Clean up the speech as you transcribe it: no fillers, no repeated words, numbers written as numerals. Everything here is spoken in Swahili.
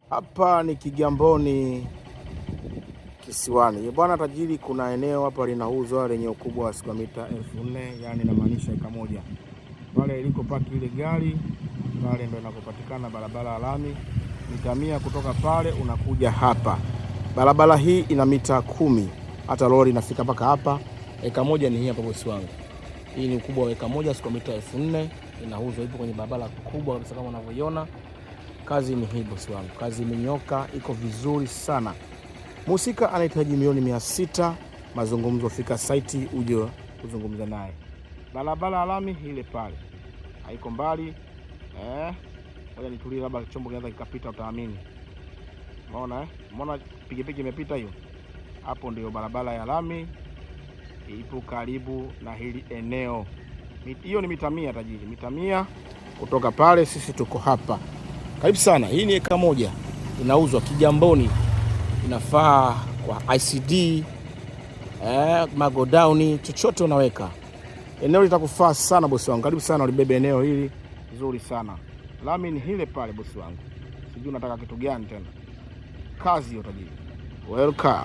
Hapa ni Kigamboni Kisiwani. Bwana tajiri, kuna eneo hapa linauzwa lenye ukubwa wa square mita 4000, yani inamaanisha eka moja. Pale iliko paki ile gari pale ndo inakopatikana barabara ya lami, mita 100 kutoka pale unakuja hapa. Barabara hii ina mita 10, hata lori inafika mpaka hapa. Eka moja ni hii hapa, bosi wangu. Hii ni ukubwa wa eka moja, square mita 4000, inauzwa, ipo kwenye barabara kubwa kabisa kama unavyoiona. Kazi ni hii bosi wangu, kazi imenyoka, iko vizuri sana. Mhusika anahitaji milioni 600. Mazungumzo, fika site uje kuzungumza naye. Barabara lami ile pale, haiko mbali eh. Ngoja nitulie, labda chombo kinaweza kikapita, utaamini. Umeona eh? Umeona pikipiki imepita hiyo hapo, ndio barabara ya lami ipo karibu na hili eneo. Hiyo ni mita 100 tajiri, mita 100 kutoka pale, sisi tuko hapa. Karibu sana. Hii ni eka moja inauzwa Kigamboni, inafaa kwa ICD magodown, chochote unaweka. Eneo litakufaa sana bosi wangu, karibu sana ulibebe eneo hili nzuri sana. Lami ni hile pale bosi wangu, sijui unataka kitu gani tena. Kazi hiyo tajiri. Welcome.